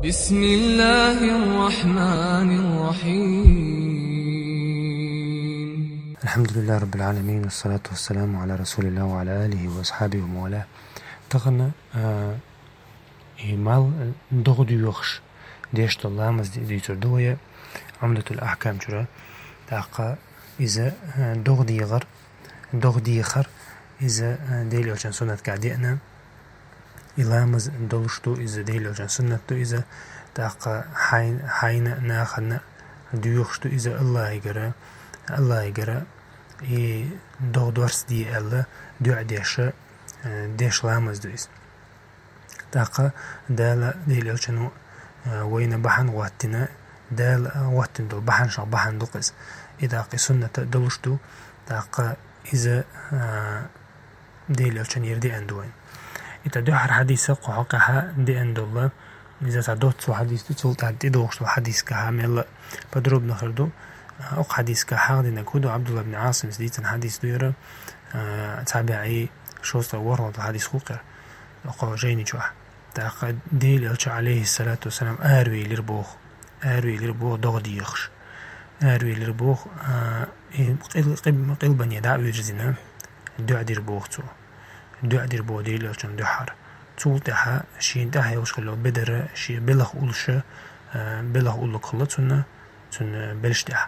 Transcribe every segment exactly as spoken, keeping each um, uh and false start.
بسم الله الرحمن الرحيم. الحمد لله رب العالمين، والصلاة والسلام على رسول الله وعلى آله وأصحابه ومن والاه. Тахан, а, и мел догӀа доьхуш деш дола ламаз ди-, дийцар ду вай Умдатул Ахкам чура. ТӀаккха иза, а, догӀа дехар, догӀа дехар, иза, а, Даьла Элчан суннатагахь деана. И ламаз долуш ду иза, Даьла Элчан суннат ду иза. ТӀаккха хьайн-, хьайна, нахана доьхуш ду иза Аллахьигара, Аллахьигара и догӀа дорца де аьлла, дуӀа деш, а, деш ламаз ду иза. ТӀаккха Дала, Даьла Элчано, а, вайна бахьана гӀоттина, Дала гӀоттина долу бахьанашах бахьана ду-кх иза. И тӀаккха и суннат а долуш ду, тӀаккха иза, а, Даьла Элчанера деана ду вайна. И тӀаккха дуьххьара хьадис а кху хьокъехьа деана долу, иза цхьа доцца хьадис ду, цул тӀаьхьа тӀедогӀуш долу хьадисгахьа мелла а подробно хир ду. А, окху хьадисгахь хьахдинарг хӀун ду, Ӏабдулла ибн Ӏасимс дийцина хьадис ду яра, а, цхьа бӀе шовзткъе ворхӀалгӀа хьадис хӀокху кхера, окху жайни чохь. ТӀаккха Даьла Элча, алейхиссалату вассалам, аравелира боху. Аравелира боху догӀа дехаш. Аравелира боху, а, и къил-, къил-, къилбане дӀа а вирзина, дуӀа дира боху цо. ДуӀа дира боху Даьла Элчан дуьххьара. Цул тӀаьхьа шена тӀехь йолуш хилла бедар шен белах уллуш, а, белах уллуг хилла цунна, цунна белш тӀехь.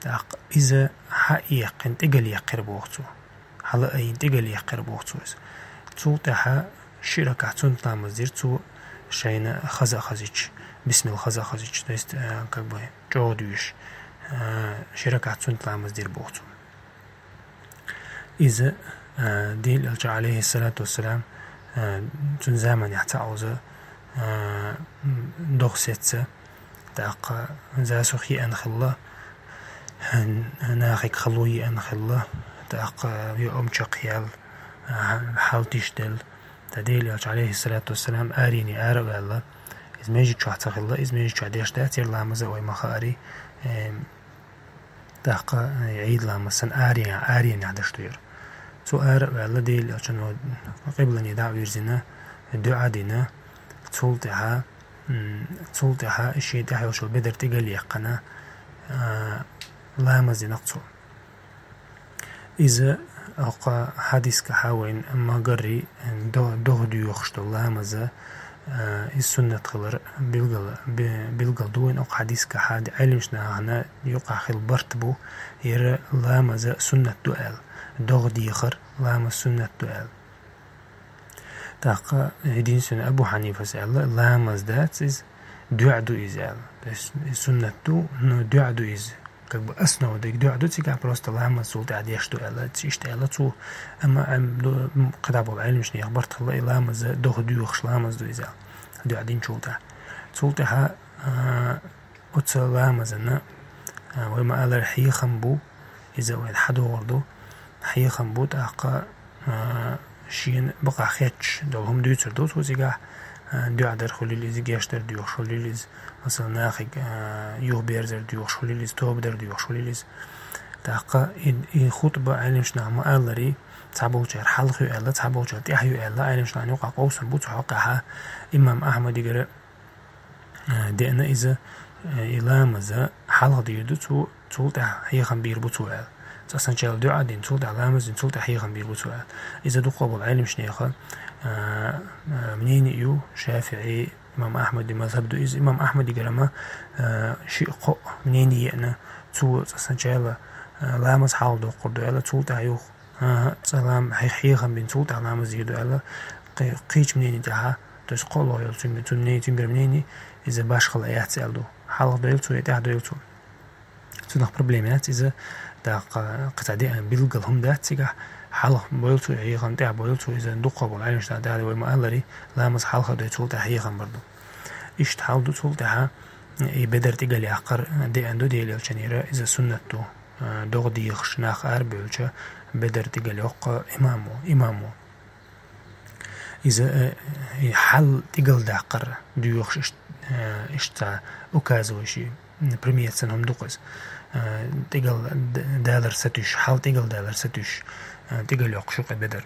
ТӀаккха иза хьа а яьккхина, тӀегал яьккхира боху цо. Хьала а йина, тӀегал яьккхира боху цо иза. Цул тӀаьхьа ши ракаӀат суннат ламаз дира цо шайна хаза а хазича, бисмилла хаза а хазича, то есть, а, как бы, чӀогӀа дуьйш, а, ши ракаӀат суннат ламаз дира боху цо. Иза, а, Даьла Элча, алейхиссалату вассалам, а, цуьнан заманехь цхьа оза, а, догӀа сецна, тӀаккха засух еана хилла, нахиг хало еана хилла, тӀаккха йоӀам чекхъяьлла, а, хьал тишделла. ТӀаккха Даьла Элча, алейхиссалату вассалам, арене ара а ваьлла, иза межид чохь ца хилла, иза межид чохь деш дац, яра ламаз а вай ма хаари, э, тӀаккха, э, Ӏийд ламаз санна аре-, аренехь даш ду яра. Цо ара а ваьлла, Даьла Элчано къиблане дӀа а вирзина, дуӀа а дина, цул тӀаьхьа, м, цул тӀаьхьа шен тӀехь йолчу бедар тӀегал яьккхина, а, ламаз дина-кх цо. Иза окху хьадисгахьа вайна ма-гарри до-, догӀа доьхуш долу ламаза, а, иза суннат хилар билгал, би-, билгал ду вайна окху хьадисгахьа. Ди-, Ӏеламчу нахана юкъахь хила барт бу, яра ламаза суннат ду аьлла, догӀа дехар ламаз суннат ду аьлла. ТӀаккха единственный Абу Хьанифас аьлла, ламаз дац иза, дуӀа ду иза аьлла. То есть суннат ду, но дуӀа ду иза. Как бы основа дерг дуӀа ду, цигахь просто ламаз цул тӀаьхьа деш ду аьлла, ц-, иштта аьлла цо. Амма, ам, ду, м, кхидӀа болу Ӏеламчу нехан барт хилла, и ламаз догӀа доьхуш ламаз ду иза аьлла, дуӀа динчул тӀаьхьа. Цул тӀаьхьа, а, оцу ламазана, а, вай ма-аллара, хьехам бу, иза вайна хьадогӀур ду, хьехам бу, тӀаккха, а, шена бакъахь хеташ долу хӀума дуьйцур ду цо цигахь, а, дуӀа дар хуьлийла иза, гечдар доьхуш хуьлийла иза, масала, нахиг, а, юхаберзар доьхуш хуьлийла иза, тоба дар доьхуш хуьлийла иза. ТӀаккха и, и хутба Ӏеламчу наха ма-аллара, цхьаболчара хьалха ю аьлла, цхьаболчара тӀаьхьа ю аьлла, Ӏеламчу нахана юкъахь къовсам бу цу хьокъехьа. Имам Ахьмадигара, э, деана иза, э, и ламаза хьалха дийр ду цо, цул тӀаьхьа хьехам бийр бу цо аьлла. Цкъа сначала дуӀа дина, цул тӀаьхьа ламаз дина, цул тӀаьхьа хьехам бийр бу цо аьлла. Иза дукхахболу Ӏеламчу нехан, э, э, мнение ю, ШафиӀи, имам Ахьмади мазхаб ду иза. Имам Ахьмадигара ма, э, шиъ-кхоъ мнение еана, цо цкъа сначала, э, ламаз хьалха доккхур ду аьлла, цул тӀаьхьа юха ХӀан-хӀа, цкъа лам-, хье-, хьехам бина, цул тӀаьхьа ламаз дийр ду аьлла, кхи-, кхечу мнение тӀехьа, то есть кхоалгӀа йолу цуьнан, цуьнан мнение, цуьнгара мнение, иза башхалла яц аьлла ду. Хьалха дойла цо я тӀаьхьа дойла цо. Цунах проблема яц иза, тӀаккха кхин цхьа де-, билггал хӀума дац цигахь, хьалха бойла цо хьехам, тӀаьхьа бойла цо, иза дукхахболу Ӏеламчу наха тӀаьхьа вай ма-аллара, ламаз хьалха дой, цул тӀаьхьа хьехам бар ду. Иштта хьал ду, цул тӀаьхьа и бедар тӀигал яккхар деана ду Делан Элчанера, иза суннат ду. А, догӀа дехаш нах арабевлча, бедар тӀигал йоккху имамо, имамо. Иза, э, и хьал тӀигал даккхар доьхуш иш-, э, иштта указывающий, м, примет санна хӀума ду-кх иза. Э, тӀигал д-, далар сатуьйсуш, хьал тӀигал далар сатуьйсуш, э, тӀигал йоккхуш ю-кх и бедар.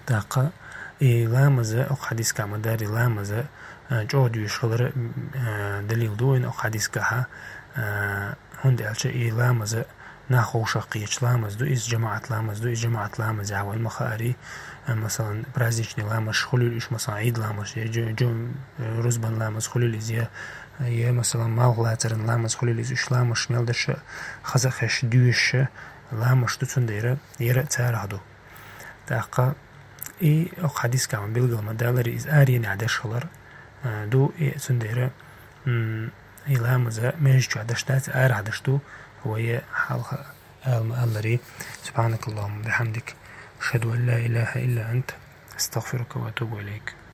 ТӀаккха И ламаза, оха хьадисгахь ма-дарра, и ламаза, а, чӀогӀа доьшуш хилара, а, далил ду вайна оха хьадисгахьа, а, хӀунда аьлча и ламаза нах вовшах кхеча ламаз ду, иза жамаӀат ламаз ду, иза жамаӀат ламаз яхь вайна ма хаарий, а, масалан, праздничный ламазаш хуьлийла уьш, масалан, Ӏийд ламазаш, е жу-, жу-, рузбан ламаз хуьлийла иза, е, е, масалан, малх лацаран ламаз хуьлийла иза, уьш ламазаш мел даша, хаза а хезаш, доьшуша ламазаш ду, цундела яра а царах ду. ТӀаккха и оха хьадисгахь ма билгал ма-даллара, иза аренехь деш хилар, а, ду, и цундела, м, и ламаза межа чохь даш дац, арахь даш ду, вай хьалха ала ма-аллара. سبحانك اللهم وبحمدك، أشهد أن لا إله إلا أنت، أستغفرك وأتوب إليك.